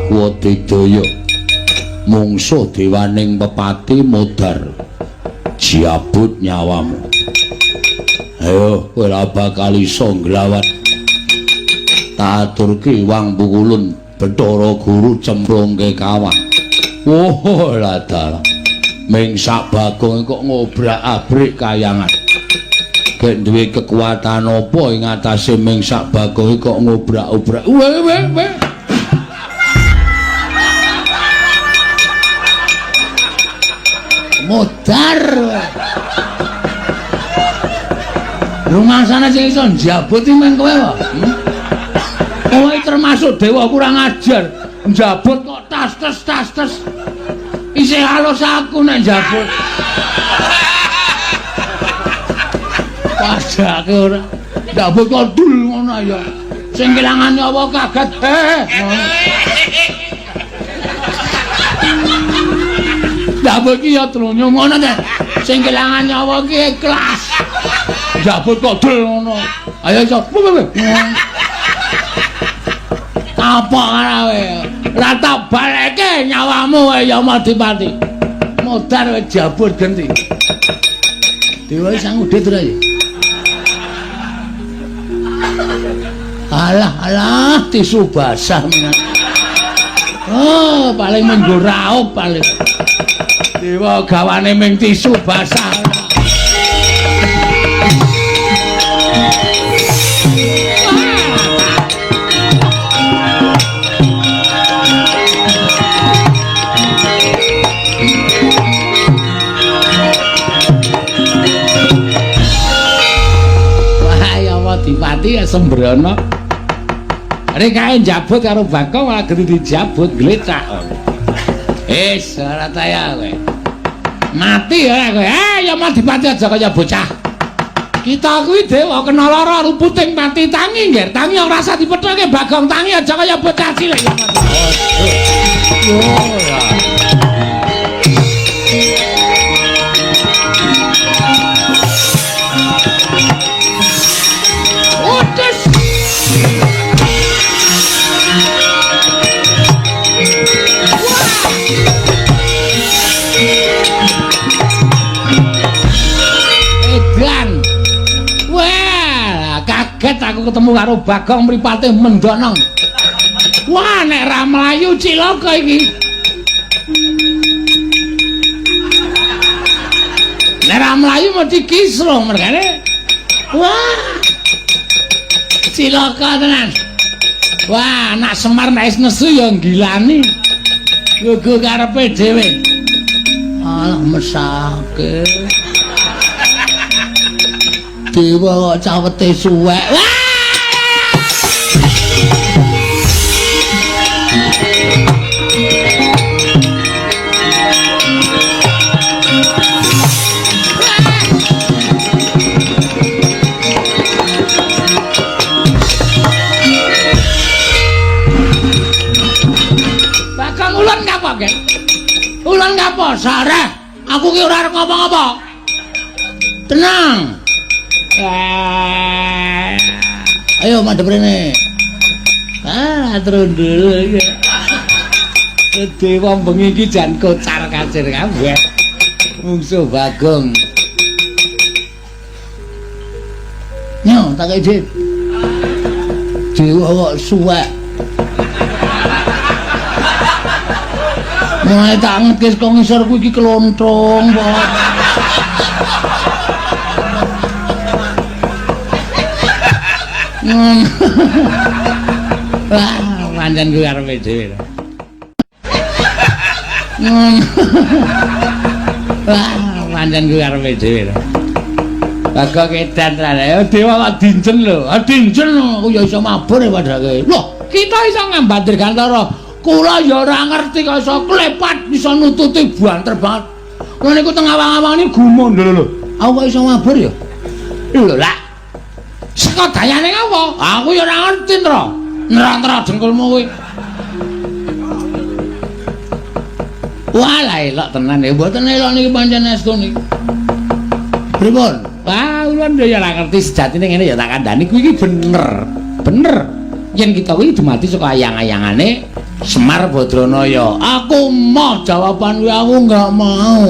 Aku didaya. Mungsuh dewaning pepati modar. Jabut nyawamu. Ayo, kowe ora bakal iso nglawan. Tak aturke wang pukulun Bathara Guru cemplungke kawah. Oh, lah dalah. Ming sak Bagong kok ngobrak-abrik kayangan. Gek duwe kekuatan apa ing atase ming sak Bagong kok ngobrak-obrak. Weh weh weh. Modar. Rumangsane sing iso njabut iki meng kowe wae. Kowe termasuk dewa kurang ajar. Njabut kok tas tes tas tes. Isih halus aku nek njabut. Padake ora. Njabut kok dul ngono ya. Sing kelangan nyawa kaget. Njabut ki ya trunyo ngono ta. Sing kelangan nyawa ki ikhlas. Njabut kok dul ngono. Ayo iso. Apa karawe? Ora tak baleke nyawamu wae ya Madipati. Modar kowe jabut genti. Dewa sang udit ora ya? Alah alah tisu basah menan. Oh, paling minggu raup paling. Dewa gawane ming tisu basah. Dipati ya sembrono. Rek kae njabut karo Bagong malah gede dijabut glecak. Wis ora taya kowe. Mati ora kowe. Eh ya Madipati aja kaya bocah. Kita kuwi dewa kena lara ruputing pati tangi ngger. Tangi ora usah dipethoke Bagong tangi aja kaya bocah cilik ya Madipati. Yo ya. Edan. Wah, kaget aku ketemu karo Bagong mripate mendonong. Wah, nek ra mlayu cilaka iki. Nek ra mlayu mesti kisruh mergane. Wah. Cilaka tenan. Wah, anak Semar nek wis nesu ya nggilani. Gugu karepe dhewe. Alah mesake. Dewa kok cawete suwek. Wah! Bagong ulun kapok, Gek? Ulun kapok, sareh. Aku ki ora arep ngapa-ngapa. Tenang. Ayo madhep rene. Ah, trundul iki. Dewa bengi iki jan kocar kacir kabeh. Mungsuh Bagong. Nyo, tak kei dit. Dewa kok suwek. Mulai tak ngetke saka ngisor kuwi iki klontrong banget. Wah, pancen kuwi karepe dhewe. Wah, pancen kuwi karepe dhewe. Bagong edan tenan. Ayo dewa kok dinjen lho. Ah dinjen aku ya iso mabur ya padake. Loh, kita iso ngambat dirgantara. Kula ya ora ngerti kok iso klepat iso nututi banter banget. Kula niku teng awang-awang niku gumun lho lho. Aku kok iso mabur ya? Lho lah. Saka dayane apa? Aku ya ora ngerti, Ntra. Ntra-ntra dengkulmu kuwi. Wah, lah elok tenan ya. Mboten elok niki pancen estu niki. Pripun? Wah, kula ya ora ngerti sejatine ngene ya tak kandhani kuwi iki bener. Bener. Yen kita kuwi dumadi saka ayang-ayangane Semar Badranaya, aku mau jawaban kuwi, aku enggak mau.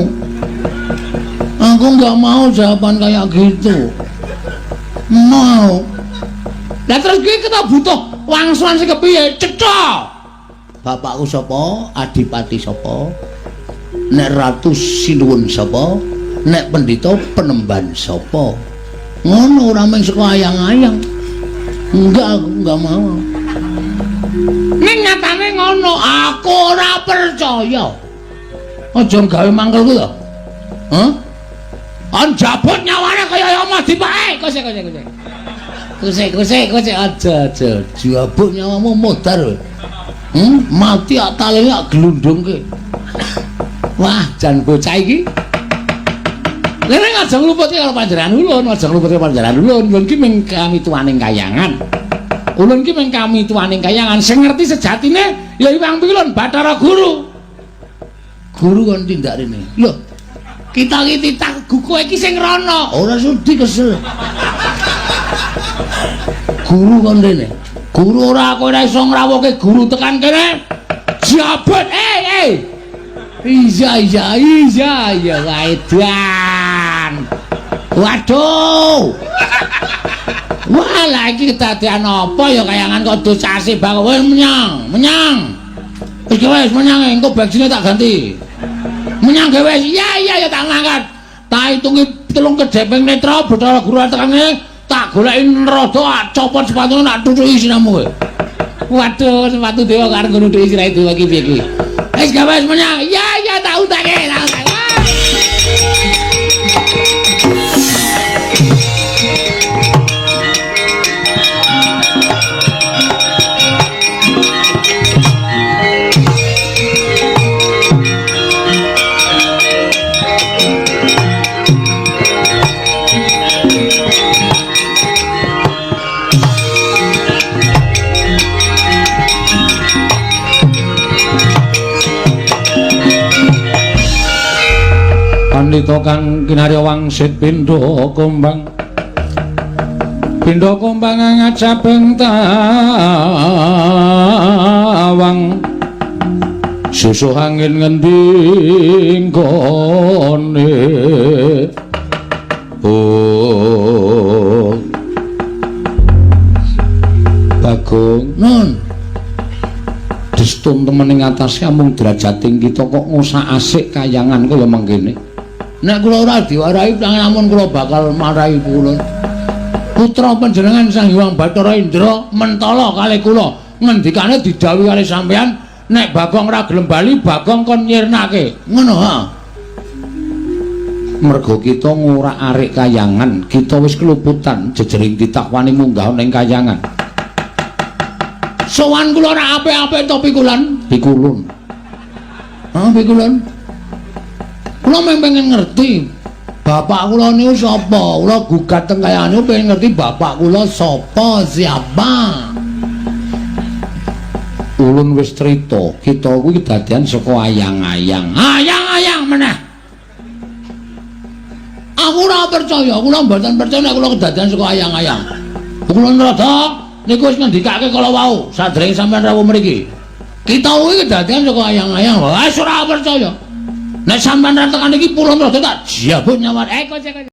Aku enggak mau jawaban kayak gitu. Mau. Lah terus kuwi kita butuh wangsulan sing kepiye? Cetha. Bapakku sapa? Adipati sapa? Nek ratu sinuwun sapa? Nek pendhita penemban sapa? Ngono ora mung saka ayang-ayang. Enggak, aku enggak mau. Ning nyatane ngono, aku ora percaya. Aja gawe mangkel ku to. Hah? Anjabut nyawane kaya omah dipake. Kose kose kose. Kose kose kose aja aja. Jabut nyawamu modar. Mati ak talene ak glundungke. Wah, jan bocah iki. Lene aja ngluputke karo panjenengan ulun, aja ngluputke panjenengan ulun. Ulun ki mung kamituwaning kayangan. Ulun ki mung kamituwaning kayangan sing ngerti sejatine ya Hyang Pilun Bathara Guru. Guru kon tindak rene. Lho, kita iki titah kowe iki sing rono. Ora sudi kesel. Guru kon rene. Guru ora kowe ora iso ngrawuhke guru tekan kene. Jabut. Iya iya iya iya waedan. Waduh. Wah, lah iki kedadean apa ya kayangan kok dosase bang. Wis menyang, menyang. Wis wis menyang engko bagsine tak ganti. Menyang ge wis. Iya iya ya tak ngangkat. Tak hitungi 3 kedheping netra Bathara Guru tekan kene tak goleki rada copot sepatune tak tutuki siramu kowe. Waduh, sepatu dewa karo ngono nutuki sirahe dewa iki piye iki? Wis gawe wis menyang. Iya iya tak utake, tak utake. Pandita kang kinarya wangsit pindha kumbang. Pindha kumbang ngajabeng tawang. Susuh angin ngendi nggone. Oh. Bagong nun. Destun temen ing atase amung derajating kita kok ngosak-asik kayangan kaya mangkene. Nek kula ora diwarahi amun kula bakal marahi kula. Putra panjenengan Sang Hyang Bathara Indra mentala kalih kula. Ngendikane didhawuhi kalih sampeyan nek Bagong ora gelem bali Bagong kon nyirnake. Ngono ha. Mergo kita ngorak-arik kayangan, kita wis keluputan jejering titah wani munggah ning kayangan. Sowan kula ora apik-apik to pikulan? Pikulun. Ha pikulun. Kula mung pengen ngerti bapak kula niku sapa. Kula gugat teng kayangan niku pengen ngerti bapak kula sapa, siapa. Ulun wis crita, kita kuwi kedadian saka ayang-ayang. Ayang-ayang meneh. Aku ora percaya, kula mboten percaya nek kula kedadian saka ayang-ayang. Kula nrada niku wis ngendikake kala wau sadèrènge sampeyan rawuh mriki. Kita kuwi kedadian saka ayang-ayang. Wis ora percaya. Nek sampean ra tekan iki pulon rada tak jabut nyawa. Kok.